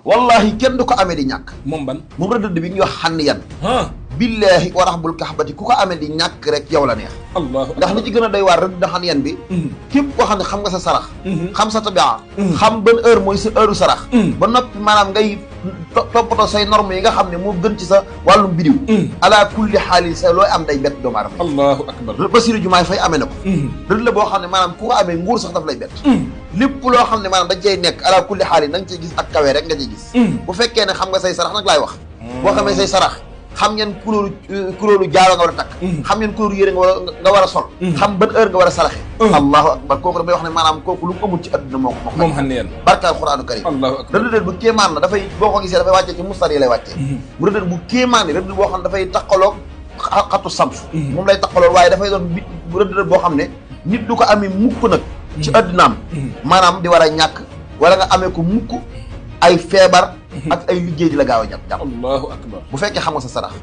wallahi kenn du ko amee di ñàkk. moom ban moom rëdd bi ñuy wax xànn yan. ah billahi wa rabbul kaxbati ku ko amee di ñàkk rek yow la neex. allah ndax li ci gën a doy waar rëdd xànn yan bi. képp koo xam ne xam nga sa sarax. xam sa tabia. xam ban heure mooy sa heure sarax. ba noppi maanaam ngay toppatoo say normes yi nga xam ne moo gën ci sa wàllum bidiw. ala kulli xaalis sa looy am day bett doomu aadama. allahu akbar Bassirou Diomaye Faye amee na ko. rëdd la boo xam ne maanaam ku ko amee nguur sax daf lay bett. lépp loo xam ne maanaam dañ cay nekk ala kulli xaalis da nga ciy gis ak kawe rek nga ciy gis. bu fekkee ne xam nga say sarax nag laay wax. boo xamee say sarax xam ngeen couleur jaaro nga war a takk. xam ngeen couleur yére nga war a sol. xam ban heure nga war a saraxe. allahu akbar kooku damay wax ne maanaam kooku lu mu amul ci adduna moo ko moom xam ne yéen barkaal quraanu karim. allahu akbar rëdd bu kéemaan la dafay boo ko gisee dafay wàccee ci mustar yi lay wàccee. mu rëdd bu kéemaan yi rëdd boo xam ne dafay taqaloog xatu sams. moom lay taqalool waaye dafay doon rëdd boo xam ne nit du ko amee mukk nag ci addunaam maanaam di war a ñàkk wala nga amee ko mukk ay feebar ak ay liggéey di la gaaw a jàpp allahu akbar bu fekkee xam nga sa sarax